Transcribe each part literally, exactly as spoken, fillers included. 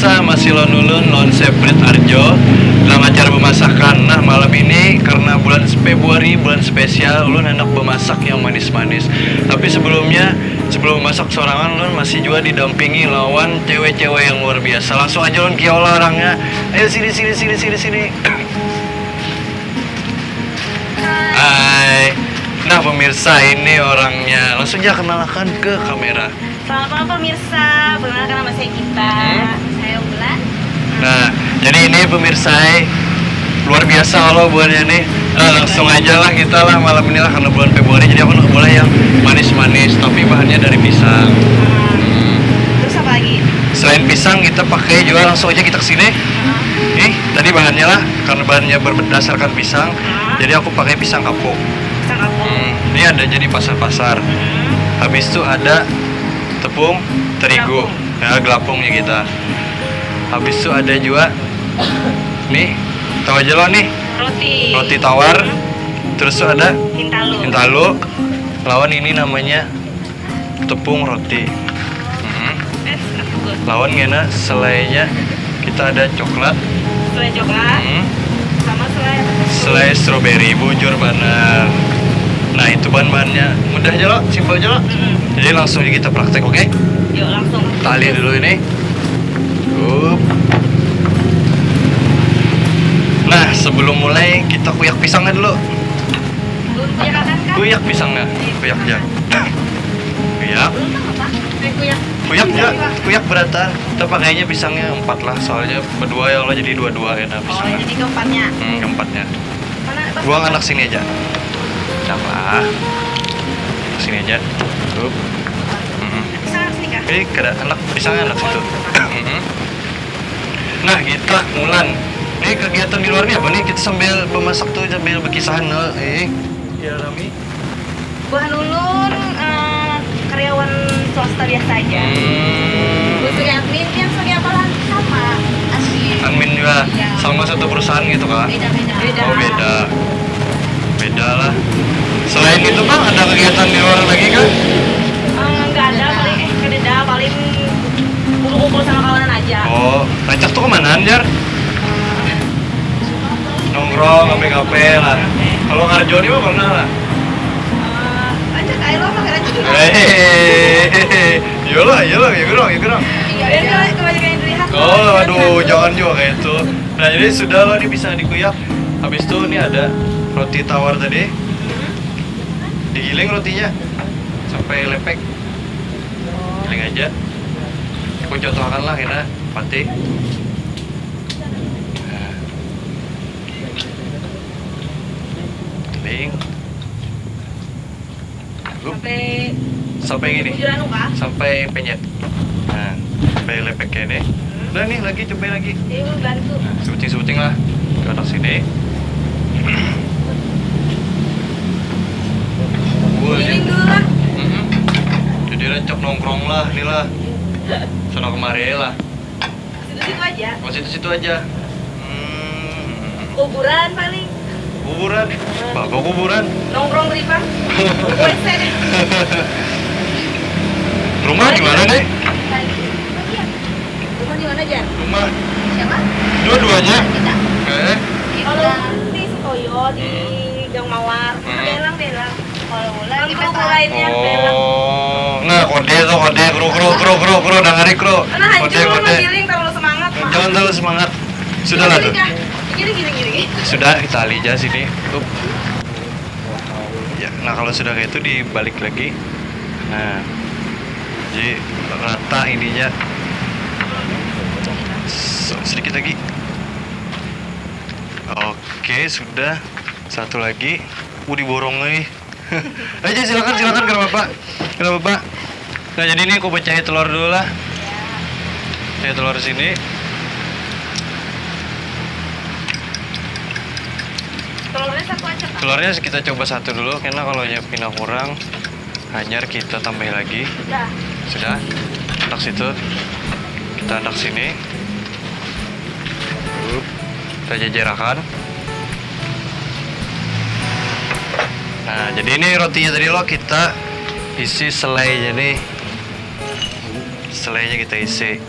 Masih lawan ulun, lawan Seprit Arjo, dalam acara bemasakan. Nah, malam ini karena bulan Februari, bulan spesial, ulun handak bemasak yang manis-manis. Tapi sebelumnya, sebelum memasak sorangan, ulun masih jua didampingi lawan cewek-cewek yang luar biasa. Langsung aja ulun kiau lah orangnya. Ayo sini, sini, sini, sini, sini. Hai. Nah, pemirsa, ini orangnya. Langsung aja kenalkan ke kamera. Selamat malam pemirsa, perkenalkan nama saya Gita. Hmm. Saya Wulan. Nah, jadi ini pemirsa, eh, luar biasa kalau buahnya nih. Nah, langsung aja lah kita lah malam ini lah, karena bulan Februari, jadi aku nggak boleh yang manis-manis, tapi bahannya dari pisang. Hmm. Terus apa lagi? Selain pisang, kita pakai juga, langsung aja kita ke sini. Heeh. Nih, tadi bahannya lah, karena bahannya berdasarkan pisang, heeh, jadi aku pakai pisang kapuk. Pisang kapuk. Hmm, ini ada jadi pasar-pasar. Hmm. Habis itu ada tepung terigu. Gelapung. Ya, gelapungnya kita. Habis itu ada juga nih, tahu aja lo nih. Roti. Roti tawar. Hmm. Terus tuh ada hintalu. Hintalu. Lawan ini namanya tepung roti. Hmm. Eh, enak juga. Lawan ngena selainya kita ada coklat. Selai coklat. Hmm. Sama selai apa? Selai strawberry, bujur banar. Nah, itu bahan-bahannya. Mudah aja lo, simple aja lo. Mm-mm. Jadi langsung aja kita praktek, oke? Yuk, langsung. Kita alih dulu ini. Up. Nah, sebelum mulai kita kuyak pisangnya dulu. Belum kuyak kan, Kak? Kuyak pisangnya. Iya. Kuyak aja. Kuyak. Belum tahu apa? Eh, kuyak. Kuyak ya, kuyak beratan. Kita pakainya pisangnya empat lah, soalnya berdua ya Allah, jadi dua-dua ya, nah, oh, pisangnya. Jadi keempatnya. Hmm, keempatnya. Mana, Bang? Buang anak sini aja. Jangan lah. Sini aja. Tuh. Mm-mm. Pisang anak sini kah? Eh, kada anak, pisangnya anak situ. Oh, gitu. Mm-mm. Nah, kita mulan. Ini kegiatan di luar ini apa nih? Kita sambil memasak tuh, sambil berkisahan, eh. Biar rame. Buah nulun, eh, karyawan swasta biasa aja. Hmm. Gue sebagai admin, dia sebagai apa lah? Sama. Admin. Admin juga? Iya. Sama satu perusahaan gitu kah? Beda-beda. Beda. Oh, beda. Beda lah. Selain itu, Bang, ada kegiatan di luar lagi kah? Eh, nggak ada, paling, eh, nggak ada, paling kumpul-kumpul sama kawanan aja. Oh, rancak tuh kemana, Jar? Eh, nongkrong, kafe-kafe lah. Kalau ngarjo ni mah pernah lah. Eh, ajak aja lo, makan aja dulu. Hehehe. Iya lah, iya lah, ya gerang, ya gerang. Iya, iya, kebanyakan yang dilihat. Oh, aduh, jangan juga kayak itu. Nah, jadi sudah lo nih bisa dikuyak. Habis itu nih ada roti tawar tadi. Digiling rotinya sampai lepek. Giling aja. Aku contohkan lah, kena pati. Nah. Giling. Sampai sampai gini. Bujur anu kah? Sampai penyet. Nah, sampai lepek kayak ini. Hmm. Udah nih, lagi, cobain lagi. Ini mau bantu. Nah, sebuting-sebuting lah. Ke atas sini. Giling dulu lah. Mm-mm. Jadi rancak nongkrong lah, nih lah. Sana kemari lah. Situ-situ aja. Oh, situ-situ aja. Hmm. Kuburan paling. Kuburan? Apa kuburan? Nongkrong riba. W C deh. Rumah di mana, Dek? Rumah di mana, Jar? Rumah. Siapa? Dua-duanya. Kita. Eh. Kalau di Sutoyo, di Gang Mawar, hmm, belang, belang. Kalau Wulan di Peta. Lainnya, belang. Oh, nah, kode tuh, kode, kru, kru, kru, kru, kru, dangari, kru. Nah, kode, hancur, kode. Giling, terlalu semangat, Mak. Jangan terlalu semangat. Sudah lah tuh. Gini, gini, gini. Sudah, kita alih aja sini. Tuh. Ya, nah, kalau sudah kayak itu dibalik lagi. Nah, jadi rata ininya. Se-, sedikit lagi. Oke, sudah. Satu lagi. Uh, diborong nih. Aja, silakan, silakan, kenapa, Pak? Kenapa, Pak? Nah, jadi ini aku pecah telur dulu lah. Pecah telur sini. Telurnya satu aja, Kak. Telurnya kita coba satu dulu, karena kalau nya pina kurang, hanyar kita tambah lagi. Sudah. Sudah. Anak situ. Kita anak sini. Up. Kita jajarakan. Nah, jadi ini rotinya tadi lo kita isi selainya nih. Selainya kita isi.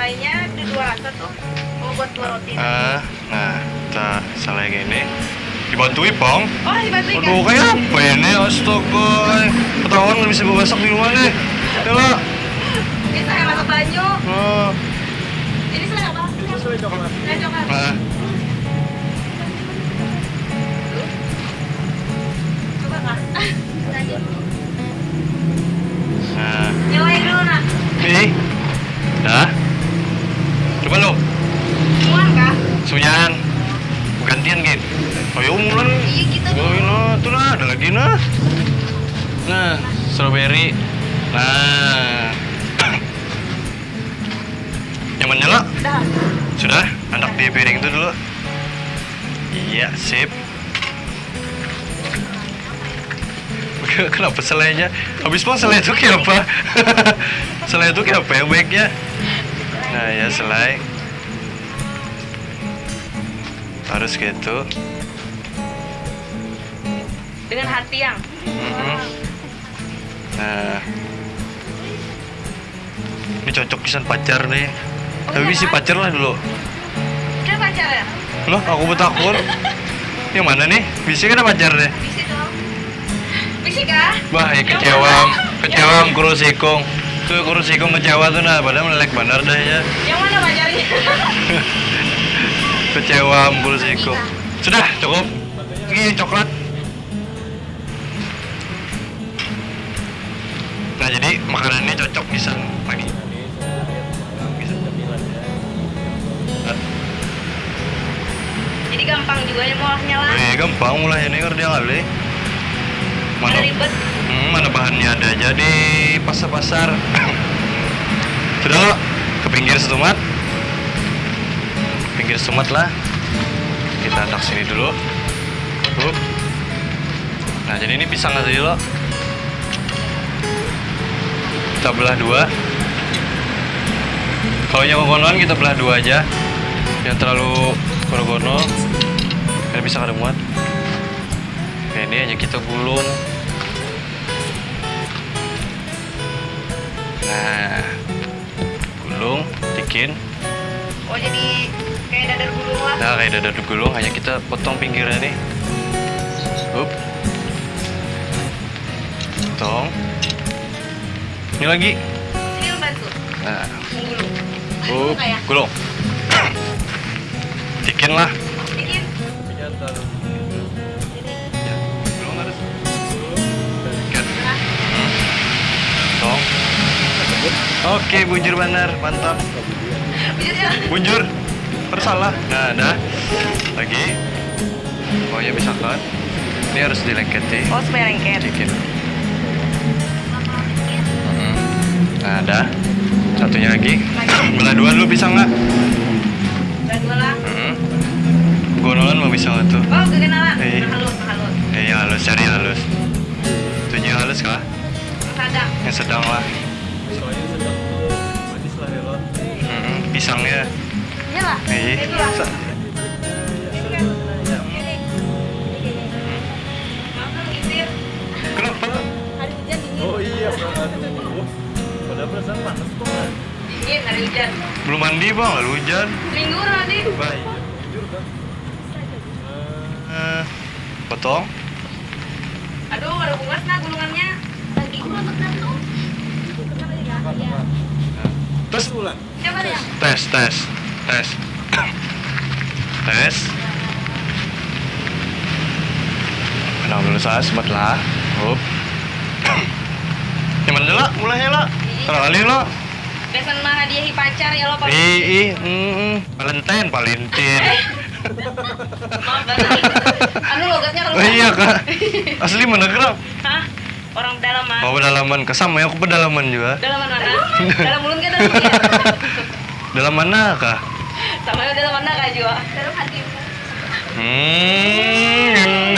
Lainnya ada dua rasa tuh. Mau buat dua roti. Ah, nah, kita selai gini. Dibantui, Pang. Oh, dibantui, kan? Aduh, kayak apa ini? Astaga. Ketahuan nggak bisa bemasak di rumah nih. Coba. Ini saya masak banyu. Oh. Ini selai apa? Ini selai coklat. Selai coklat. Nah. Coba, Kak. Nah. Nyelai dulu, nah. Nih. Dah. Coba lo. Muan, Kak. Suyan. Gantian, gin. Ayo, mulan. Iya, gitu. Oh, nah, tuh, nah, ada lagi, nah. Nah, strawberry. Nah. Nyamannya, lo? Dah. Sudah? Anak di piring itu dulu. Iya, sip. Kenapa selainya? Habis mau selai itu kayak apa? Selai itu kayak apa yang baiknya? Nah, ya, selai. Harus gitu. Dengan hati yang. Mm-mm. Nah. Ini cocok pisan pacar nih. Oh, tapi iya, bisi kan? Pacar lah dulu. Kan pacar ya? Loh, aku betakun. Yang mana nih? Bisi kada pacar deh. Bisi dong. Bisi kah? Bah, ya kecewa, kecewa am kurus ikung. Tuh kurus ikung kecewa tuh nah, padahal melek banar dah ya. Yang mana pacarnya? Kecewa am kurus ikung. Sudah, cukup. Lagi coklat. Nah, jadi makanan ini cocok pisan pagi. Bisa cemilan ya. Jadi gampang juga ya mulahnya lah. Eh, gampang mulahnya nih, ngerti kali. Mana ribet. Hmm, mana bahannya ada aja di pasar-pasar. Sudah lo ke pinggir setumat. Pinggir setumat lah. Kita anak sini dulu. Hup. Nah, jadi ini pisang tadi lo. Kita belah dua. Kalau yang kokonoan kita belah dua aja. Yang terlalu kono-kono, ini bisa kada muat. Nah, ini aja kita gulung. Nah, gulung, tikin. Oh, jadi kayak dadar gulung lah. Nah, kayak dadar gulung, hanya kita potong pinggirnya nih. Hup. Potong. Ini lagi. Ini yang bantu. Nah. Menggulung. Hup, kayak gulung. Tikin lah. Tikin. Ini. Ya, belum harus. Belum. Dari kan. Nah. Hmm. Tong. Oke, bujur banar, mantap. Bujur ya? Bujur. Terus salah. Nah, dah. Lagi. Oh ya, bisa kan? Ini harus dilengketi. Oh, supaya lengket. Dikit. Hmm. Nah, dah. Satunya lagi. Lagi. Belah dua dulu bisa nggak? Belah dua lah. Hmm. Gonolan mau bisa nggak tuh? Oh, kenalan. Iya. Nah, halus, halus. Iya, halus, cari halus. Tujuh halus kah? Yang sedang. Yang sedang lah. Soalnya sedang tuh manis lah ya, Lon. Hmm, pisangnya. Iya lah. Iya. Itu lah. Sa- Ini kan. Ini. Ini. Ini. Makan gitu ya. Kenapa? Hari hujan dingin. Oh iya, Bang. Aduh. Padahal perasaan panas tuh, kan? Dingin, hari hujan. Belum mandi, Bang, lalu hujan. Seminggu udah mandi. Bah, iya. Jujur, Bang. Eh, potong. Aduh, ada bungas nah gulungannya. Lagi gulung tekan tuh. Tekan aja ya. Iya. Terus ulang. Coba ya. Tes, tes, tes. Tes. Nah, belum saya sempat lah. Hup. Nyaman dulu, mulai lah. Iya. Terlalu lo. Biasa menghadiahi pacar ya lo, Pak? Ih, ih, mm, mm. Valentine, Valentine. Maaf banget. Anu logatnya kalau. Oh, iya, Kak. Asli mana, Kak? Hah? Orang pedalaman. Oh, pedalaman. Kesama ya, aku pedalaman juga. Pedalaman mana? Dalam ulun kan dalam ulun ya? Dalam mana, Kak? Sama ya, dalam mana, Kak, juga? Dalam hatimu. Hmm.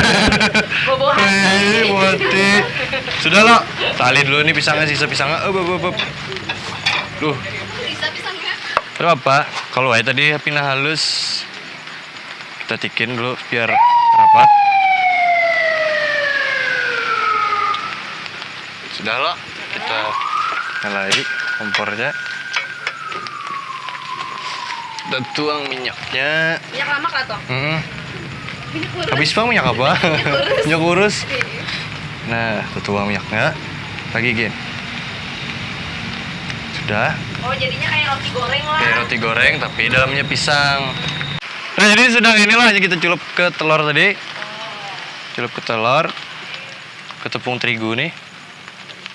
Bobo hati. Hei, hati. Sudah lo. Tali dulu nih pisangnya, sisa pisangnya. Eh, beb, beb, beb. Duh. Bisa pisangnya. Tidak apa-apa. Kalau aja tadi pindah halus. Kita tikin dulu biar rapat. Sudah lo, kita nyalai kompornya. Tatuang minyaknya. Minyak lamak lah tuh. Mm-mm. Minyak kurus. Habis bang minyak apa? Minyak kurus. Minyak kurus. Iya. Nah, tatuang minyaknya. Lagi gin. Sudah. Oh, jadinya kayak roti goreng lah. Kayak roti goreng tapi dalamnya pisang. Nah, jadi sudah inilah aja kita culup ke telur tadi. Culup ke telur. Ke tepung terigu nih.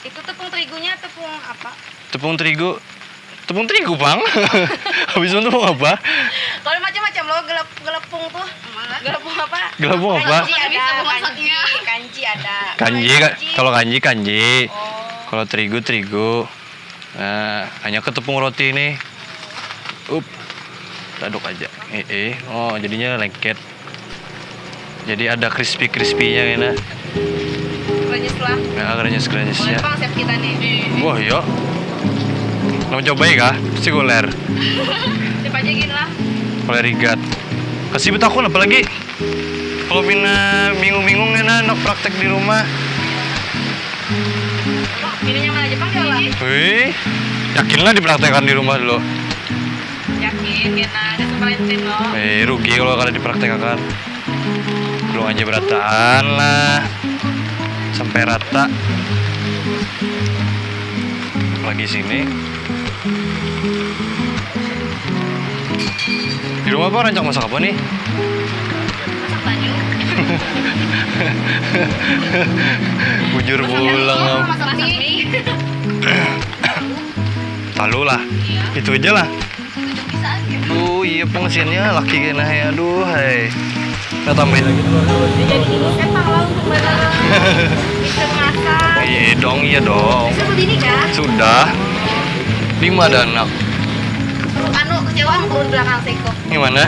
Itu tepung terigunya tepung apa? Tepung terigu. Tepung terigu, Bang. Habis itu tepung apa? Kalau macam-macam loh, gelap gelepung tuh. Gelepung apa? Gelepung apa? Kanji ada, Bisa kanji, memasaknya. Kanji ada. Kanji, Kak. Kalau kanji, kanji. Oh. Kalau terigu, terigu. Nah, hanya ke tepung roti nih. Up. Aduk aja. Eh, eh. Oh, jadinya lengket. Jadi ada crispy-crispy-nya kena. Krenyes lah. Nah, krenyes-krenyesnya. Bang, siap kita nih. Wah, iya. Mau coba ya kah? Pasti guler. Siap aja gini lah. Mulai rigat. Kasih betakun apa lagi? Kalau pina bingung-bingung kena nak praktek di rumah. Ini nyaman aja, Bang, ya lah. Wih, yakinlah dipraktekkan di rumah dulu. Yakin, kena ada seperentin loh. Eh, rugi kalau kada dipraktekkan. Belum aja berataan lah. Sampai rata. Lagi sini. Di rumah apa rancak masak apa nih? Masak banyu. Bujur pulang. Masak mie. Talu lah. Iya. Itu aja lah. Itu bisa aja. Duh, iya pengsiannya laki kena ya. Aduh, hai. Nah, tambahin lagi. Jadi ini set lah untuk mana? Bisa masak. Iya dong, iya dong. Bisa begini kan? Sudah. Lima ada anak. Anu, kecewa aku di belakang seko. Gimana?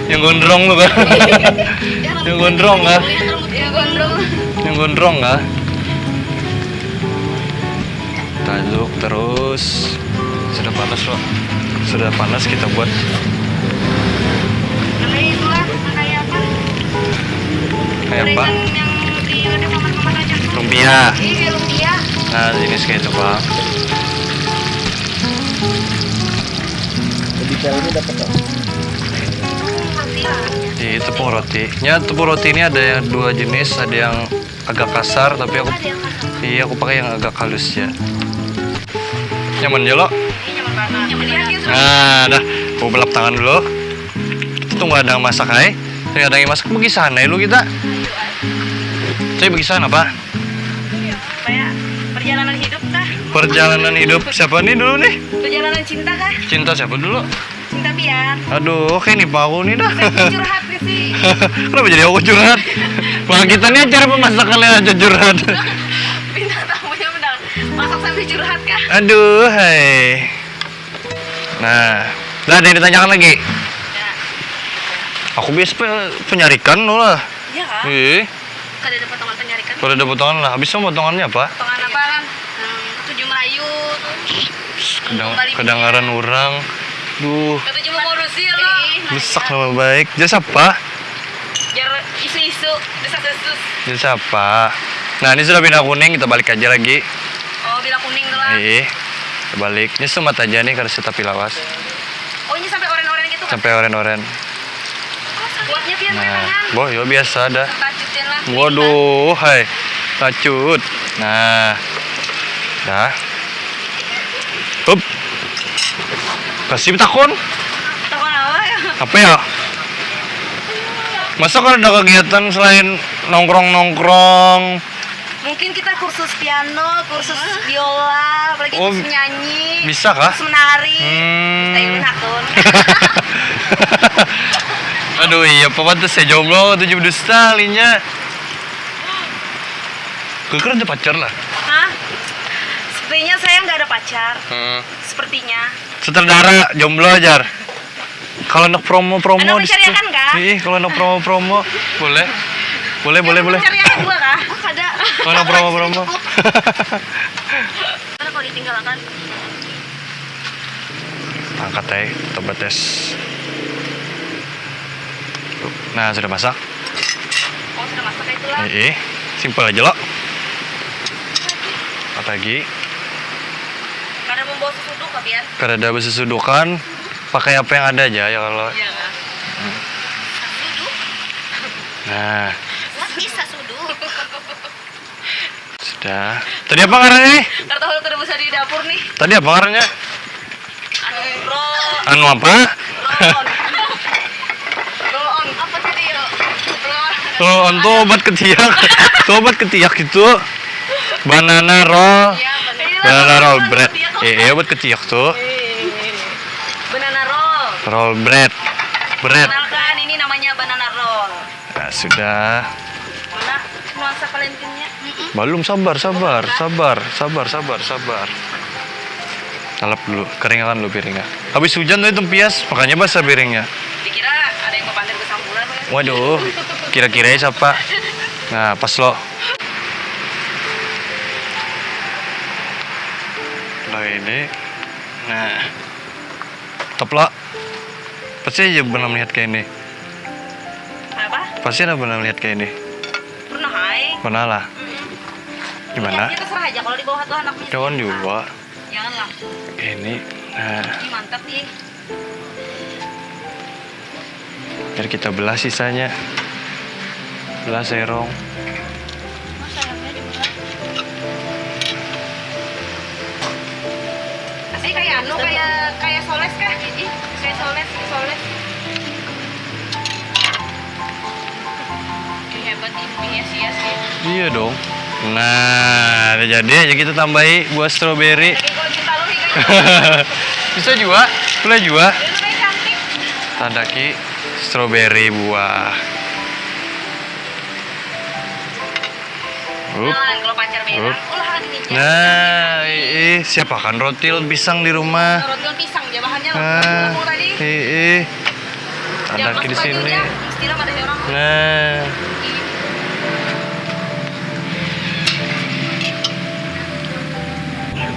Yang gondrong tuh kan? Yang gondrong kah? Yang gondrong. Yang gondrong kah? Kita aduk terus. Sudah panas loh. Sudah panas kita buat. Kayak itulah, kayak apa? Kayak apa? Gorengan yang di ada paman-paman aja. Lumpia. Iya, kayak lumpia. Nah, jenis kayak itu, Pak. Lebih dalamnya dapat dong. Tepung roti lah. Di tepung roti. Ya, tepung roti ini ada yang dua jenis, ada yang agak kasar, tapi aku Ada yang kasar. Iya, aku pakai yang agak halus ya. Nyaman ya lo? Ini nyaman banget. Nyaman banget. Nah, dah. Aku belap tangan dulu. Kita tunggu ada yang masak, hai. Tunggu ada yang masak, pergi sana lu kita. Saya pergi sana, Pak. Kayak perjalanan hidup kah? Perjalanan hidup siapa nih dulu nih? Perjalanan cinta kah? Cinta siapa dulu? Cinta biar. Aduh, oke nih Pak, aku nih dah. Saya curhat ke sih. Kenapa jadi aku curhat? Wah, kita nih acara pemasakan aja curhat. Bintang tamunya udah masak sambil curhat kah? Aduh, hai. Nah, nggak ada yang ditanyakan lagi. Aku biasa pe- penyarikan lo lah. Iya kah? Ih, Kada ada potongan penyarikan. Kalau ada potongan lah. Habis itu potongannya apa? Potongan apa kan? Hmm, ketujuh Melayu tuh. Kedang- kedengaran orang. Duh, Ketujuh mau ngurusi ya lo. Rusak nama baik. Jadi siapa? Jar isu-isu, desas-desus. Jadi siapa? Nah, ini sudah pindah kuning, kita balik aja lagi. Oh, bila kuning tuh lah. Iya, kita balik. Ini semat aja nih, kada tapi lawas. Oh, ini sampai oren-oren gitu kan? Sampai oren-oren. Buatnya pian Nah, tangan. Boh, yo biasa dah. Tacutin lah. Waduh, hai. Tacut. Nah. Dah. Hup. Kasih betakon. Takon apa ya? Apa ya? Masa kalau ada kegiatan selain nongkrong-nongkrong? Mungkin kita kursus piano, kursus biola, apalagi Oh, kursus nyanyi, bisa kah? Kursus menari. Hmm. Bisa ilun hakun. Aduh iya, apa pantas ya jomblo tujuh belas tahun linya. Kau kira ada pacar lah. Hah? Sepertinya saya nggak ada pacar. Hmm. Sepertinya. Sutradara jomblo ajar. Kalau nak promo-promo Ada di situ. mencariakan kah? Iya, kalau nak promo-promo boleh. Boleh, boleh, boleh. Cari yang kedua kah? Oh, ada. Kalau nak promo-promo. Mana kalau ditinggalkan? Angkat aja, coba tes. Nah, sudah masak. Oh, sudah masak itu lah. Eh, eh. Simpel aja lo. Apa lagi? Kada membawa sesudu kah, Bian? Kada ada besesudukan. Pakai apa yang ada aja ya kalau. Iya. Nah. What is sasudu? Sudah. Tadi apa ngarannya nih? Karena tahu kada bisa di dapur nih. Tadi apa ngarannya? Anu, roll. Anu apa? Roll on. Roll on. Apa tadi ya? Roll on. Roll on tuh obat ketiak. Tuh obat ketiak itu. Banana roll. Iya, banana. Banana roll bread. Iya, eh, eh, obat ketiak tuh. Eh, banana roll. Roll bread. Bread. Kenalkan, ini namanya banana roll. Nah, sudah. Mana nuansa Valentine-nya? Belum, sabar, sabar, sabar, sabar, sabar, sabar. Lalap dulu, keringakan dulu piringnya. Habis hujan tadi tempias, makanya basah piringnya. Dikira ada yang mau pandir ke samburan. Waduh, kira-kira siapa? Nah, pas lo. Nah, ini. Nah. Top lo. Pasti aja pernah melihat kayak ini. Apa? Pasti ada pernah melihat kayak ini. Pernah, hai. Pernah lah. Mm-mm. Gimana? Ya, terserah aja kalau di bawah tuh anaknya. Jangan juga. Janganlah. Ini, nah. Ih, mantap nih. Biar kita belah sisanya. Belah serong. Mas, sayangnya dibelah. Asli kayak anu, kayak, kayak soles kah? Ih, kayak soles, kayak soles. Ini hebat nih, punya sia sih. Iya dong. Nah, udah jadi aja kita tambahi buah strawberry. Tapi kalau cinta lu nih, kayak bisa juga, boleh juga. Itu kayak cantik. Tandaki strawberry buah. Up. Nah, kalau pacar berak, up, ulah lagi nih, nah, ih, ih, siapa kan roti lawan pisang di rumah? Roti lawan pisang, ya, bahannya lah. Nah, ngomong tadi. Ih, ih. Ada lagi di sini. Udah, mesti lah ada orang. Nah. Ih.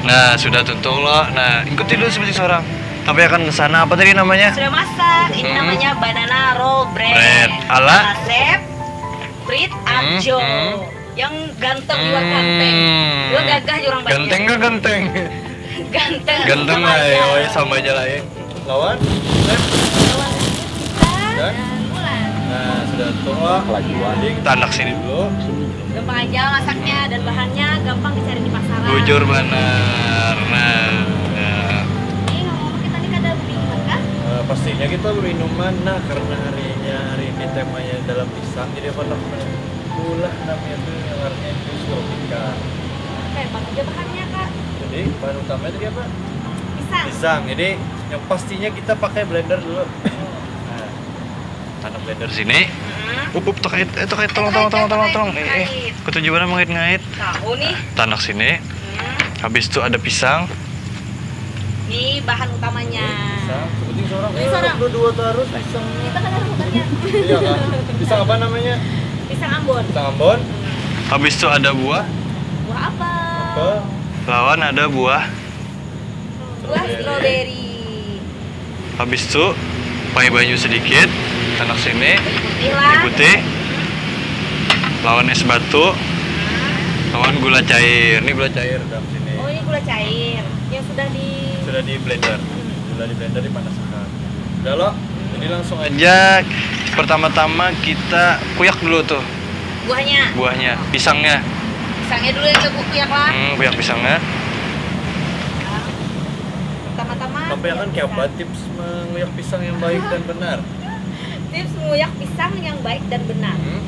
Nah, sudah tuntung lo. Nah, ikuti dulu seperti seorang. Tapi akan ke sana, apa tadi namanya? Sudah masak. Ini, hmm, namanya banana roll bread. Bread. Ala? Ala chef Prit Arjo. Hmm, hmm. Yang ganteng juga, hmm, ganteng. Juga gagah juga orang banyak. Ganteng kah ganteng? Ganteng. Ganteng lah ya, oh ya, sama aja lah ya. Lawan? Lawan Rizka dan Mulan. Nah, sudah tua. Kelajuan. Jadi kita anak sini dulu. Gampang aja masaknya dan bahannya gampang dicari di pasaran. Bujur banar. Nah, ya. Ini ngomong-ngomong, kita nih kada beminuman kah? Eh, pastinya kita beminuman. Nah, karena harinya, hari ini temanya dalam pisang, jadi apa namanya? Ulah namanya tuh yang warnanya jus tropika. Oke, apa aja bahannya, Kak? Jadi, bahan utama itu apa? Pisang. Pisang. Jadi, yang pastinya kita pakai blender dulu. Nah, tanak blender sini. Hmm. Up, up, terkait, eh, terkait, tolong, tolong, tolong, tolong, tolong. Eh, eh, terkait. Ketujuh mana mengait-ngait? Tahu nih. Tanak sini. Hmm. Habis itu ada pisang. Ini bahan utamanya. Ini pisang. Sebutin seorang. Ini seorang. Lu dua taruh pisang. Kita kan ada bukannya. Iya, kan? Pisang apa namanya? Pisang Ambon. Pisang Ambon. Habis itu ada buah. Buah apa? Apel. Lawan ada buah. Buah strawberry. Habis itu, pakai banyu sedikit, tanak sini, diputih lah. Diputih. Lawan es batu, hmm, lawan gula cair. Ini gula cair dalam sini. Oh, ini gula cair yang sudah di, sudah di blender. Hmm. Sudah di blender, dipanaskan. Udah lo, jadi langsung aja. Pertama-tama kita kuyak dulu tuh. Buahnya. Buahnya, pisangnya. Pisangnya dulu yang jago kuyak lah. Hmm, kuyak pisangnya. Pertama-tama. Tapi akan kayak apa tips menguyak pisang yang baik dan benar? Tips menguyak pisang yang baik dan benar. Hmm?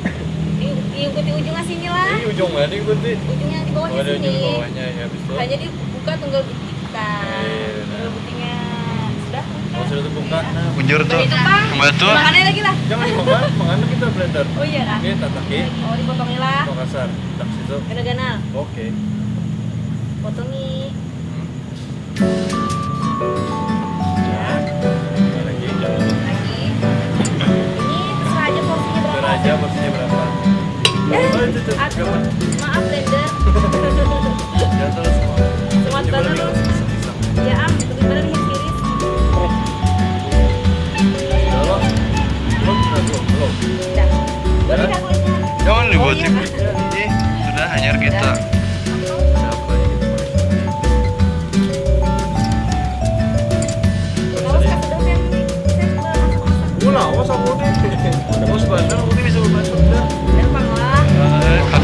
Di, diikuti ujungnya sini lah. Ini ujungnya diikuti. Ujungnya di bawahnya. Oh, ada sini. Ujung di bawahnya, ya, habis itu. Hanya dibuka tunggal bitik. Nah, iya, benar. Kalau butingnya sudah, oh, sudah terbuka. Iya. Nah, bujur tuh. Itu, Bang. Kembali tuh. Makannya lagi lah. Jangan dimakan, makannya kita blender. Oh, iya, kah? Ini tataki. Oh, dipotongnya lah. Potong kasar. Tak situ. Ganal-ganal. Oke. Potongi. Hmm. Ya. Lagi. Lagi. Ini terserah aja porsinya berapa. Terserah aja porsinya berapa. Eh, oh, itu tuh. At-, maaf, blender. Jangan terlalu semua. Semua. Jadi baru banget. Diiris pisang-pisang. Ya, am, lebih benar nih, tiris. Udah lo? Belum, sudah belum? Belum. Udah. Udah, kulitnya. Jangan dibuat ribut. Oh, iya. Ini sudah hanyar kita. Udah. Siapa ini? Terus awas, ya. Kak, sedot, ya.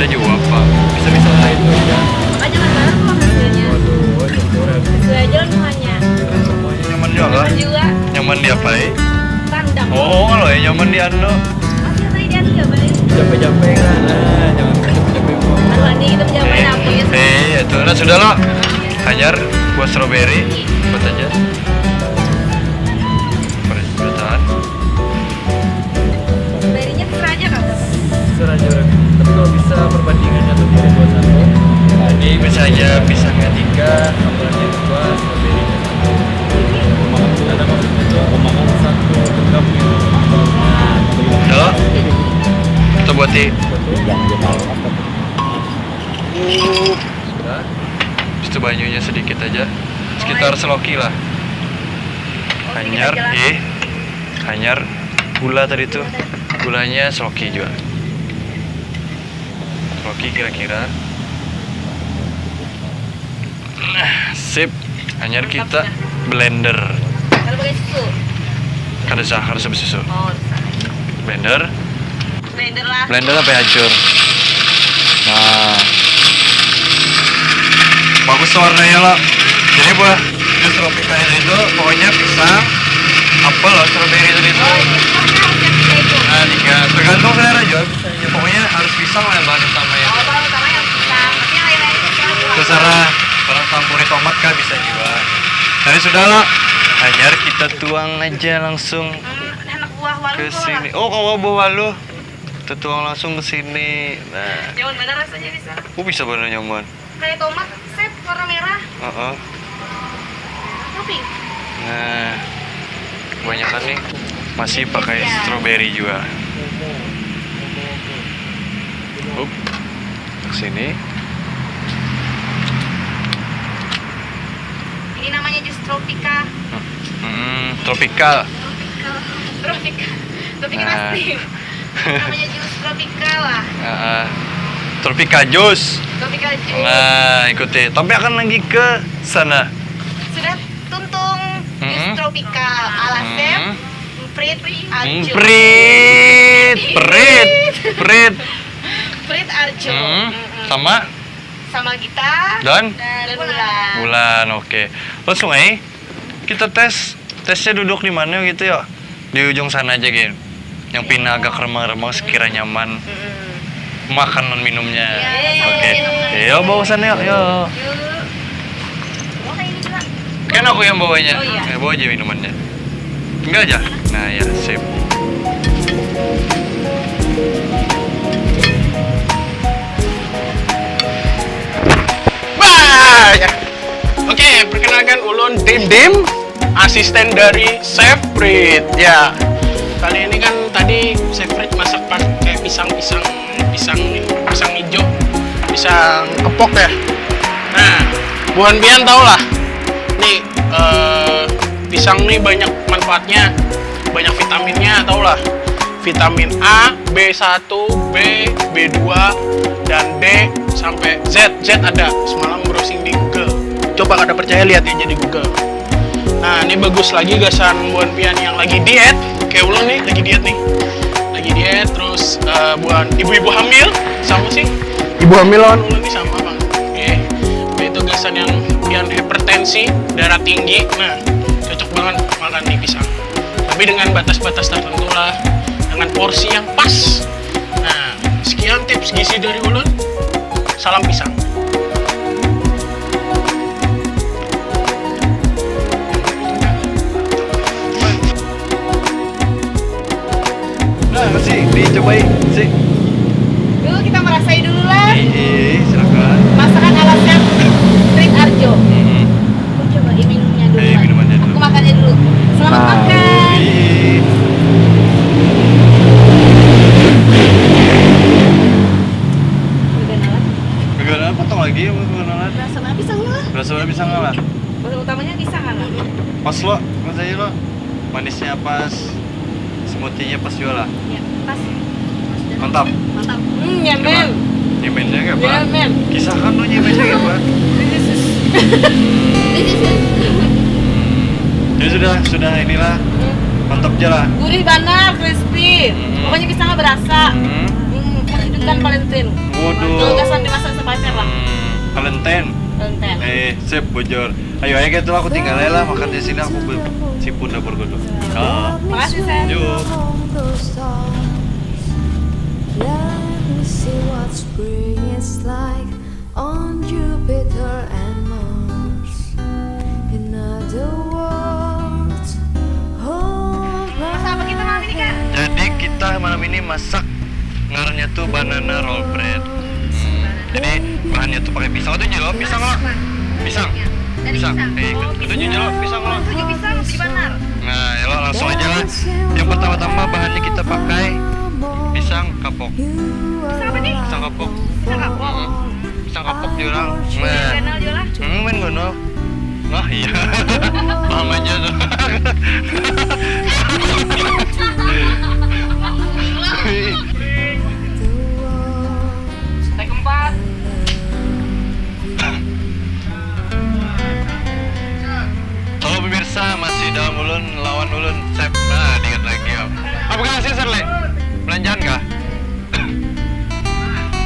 Jua apa? Bisa-bisa lah itu ya. Makanya kan barang tuh hasilnya. Waduh, oh, syukuran. Sesuai aja lah semuanya. Semuanya nyaman juga kah? Nyaman juga. Nyaman diapai? Tandang. Oh, kalau ya nyaman di anu. Apa tadi dia tuh gambarnya? Capek-capek kan, nah, jangan capek-capek. Aduh, anjing, itu capek. Eh, eh, itu lah, sudah lah. Hanyar buat strawberry, buat aja. Bertahan. Berinya terserah aja kan? Terserah aja orang. Tapi kalau bisa perbandingannya tuh dua dua satu. Jadi misalnya pisangnya tiga, sambalnya dua, strawberry-nya satu. Aku makan, ada maksudnya tuh aku makan satu genggam gitu. Nah, kalau kita buat di Bilang aja malu apa tuh? Sudah. Habis itu banyunya sedikit aja. Sekitar seloki lah. Hanyar, eh, hanyar gula tadi tuh. Gulanya seloki juga. Seloki kira-kira. Nah, sip. Hanyar kita blender. Kalau pakai susu. Kada sah, kada sah susu. Oh, bisa. Blender. Blender lah. Blender sampai hancur. Nah, bagus tuh warnanya lo. Jadi buah jus tropika itu pokoknya pisang, apel, strawberry tadi itu. Oh, ini pokoknya harus yang tiga itu. Nah, tiga, tergantung selera juga. Misalnya pokoknya harus pisang lah yang bahan utama ya. Oh, bahan utama yang pisang. Tapi yang lain-lain itu terserah. Terserah, orang campuri tomat kah bisa juga. Tapi sudah lo, hanyar kita tuang aja langsung Hmm, anak buah walu ke tuh sini. lah. Oh, kalau buah walu. Kita tuang langsung ke sini. Nah, Nyaman bener rasanya bisa. oh, bisa bener nyaman. Kayak tomat, sep, warna merah. Heeh. Topping. Nah, kebanyakan nih masih pakai strawberry juga. Up, ke sini. Ini namanya jus tropika. Hmm, tropical. Tropika. Tropika Nah. Pasti. Namanya jus tropika lah. Heeh. Tropical juice. Tropika juice. Nah, ikuti. Tapi akan lagi ke sana. Sudah tuntung jus Mm-mm. tropika ala Mm-mm. chef Prit Arjo. Prit, prit, prit. Prit Arjo. Mm-mm. Mm-mm. Sama Sama Gita Dan? dan Wulan. Bulan, oke. Langsung aja kita tes. Tesnya duduk di mana gitu ya? Di ujung sana aja, gin. Yang pina agak remang-remang sekira nyaman. Mm-mm. Makanan minumnya. Iya, Oke. sama minumnya. Iya, bawa sana yuk. Yuk. Yuk. Bawa kayak ini juga. Kan aku yang bawanya. Oh, iya. Ya, bawa aja minumannya. Enggak aja. Nah, ya, sip. Bah, ya. Oke, perkenalkan ulun Dim Dim, asisten dari Chef Prit. Ya, kali ini kan tadi Chef Prit masak pakai pisang-pisang, pisang, pisang hijau, pisang kepok ya. Nah, buhan pian tau lah, nih eh, pisang nih banyak manfaatnya, banyak vitaminnya, tau lah. Vitamin A, B satu, B, B dua, dan D sampai Z. Z ada. Semalam browsing di Google. Coba kada percaya, lihat aja di Google. Nah, ini bagus lagi gasan buhan pian yang lagi diet. Kayak ulun nih, lagi diet nih. Lagi diet, terus eh, buhan ibu-ibu hamil, sama sih. Ibu hamil lawan ulun nih sama, Bang. Oke. Itu gasan yang pian hipertensi, darah tinggi. Nah, cocok banget makan nih pisang. Tapi dengan batas-batas tertentu lah, dengan porsi yang pas. Nah, sekian tips gizi dari ulun. Salam pisang. Nah, sih, dicobai, sih. Dulu kita merasai dulu lah. Iya, silakan. Masakan ala chef Prit Arjo. Hmm. Aku coba minumnya dulu. Eh, Pak. minumannya dulu. Aku makannya dulu. Selamat makan. Ih, Udah nalar. gimana? Potong lagi ya, buat pengenalan. Rasa mana pisangnya lah? Rasa mana pisang lah? Bahan utamanya pisang kan? Pas lo, pas aja lo. Manisnya pas, smoothie-nya pas juga lah. Ya, pas. Mantap. Mantap. Hmm, Coba. nyemen. Nyemennya kayak apa? Nyemen. Kisahkan lo nyemennya kayak apa? This is Ya sudah, sudah inilah. Mantap aja lah. Gurih banar, crispy. Hmm. Pokoknya pisangnya berasa. Hmm. Hmm, pas itu Kan Valentine. Waduh. Kalau gasan di masa sepacar lah. Hmm, Valentine. Valentine. Eh, sip bujur. Ayo aja gitu aku tinggal aja lah makan di sini aku be- si pun dapur kudu. Ah, Makasih, Sen. Yuk. Let me see what spring is like on Jupiter and Mars. In other words, hold Masak apa kita malam ini, Kak? Jadi kita malam ini masak ngarannya tuh banana roll bread. Jadi bahannya tuh pakai pisang. Itu jelo pisang lah. Pisang. Pisang. Eh, itu jelo pisang lah. Tujuh pisang, tujuh banar. Nah, ya lo langsung aja lah. Yang pertama-tama bahannya kita pakai pisang kapok. Pisang apa nih? Pisang kapok. Pisang kapok. Pisang kapok jurang. Nah, Ganal juga lah. hmm, main gunung. Wah iya. Paham aja tuh. Take empat. Halo pemirsa, masih dalam ulun lawan ulun cep. Nah, diingat lagi om. Apa kah sih Serle? Belanjaan kah?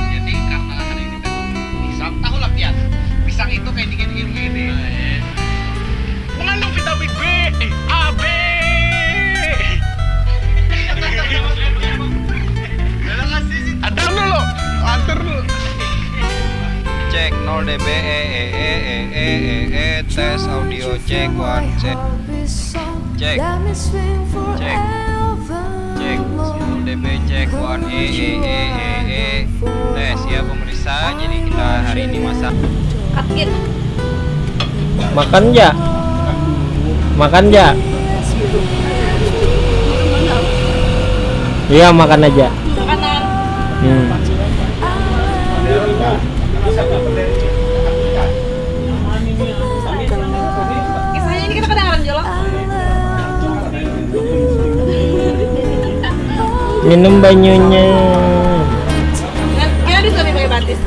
Jadi karena hari ini tema pisang, tahu lah pian. Pisang itu kayak dingin ini. Mengandung vitamin B, A, B. Ada dulu, atur dulu. Cek nol dB e e e e e e e tes audio cek one cek. Cek. Cek. Cek. Nol dB cek one e e e e e tes ya pemirsa. Jadi kita hari ini masak. Cut gin. Makan ja. Makan ja. Iya, makan aja. Makanan. Hmm. Kisahnya ini kita kedengaran jolo. Minum banyunya. Kan dia di sini pakai batis.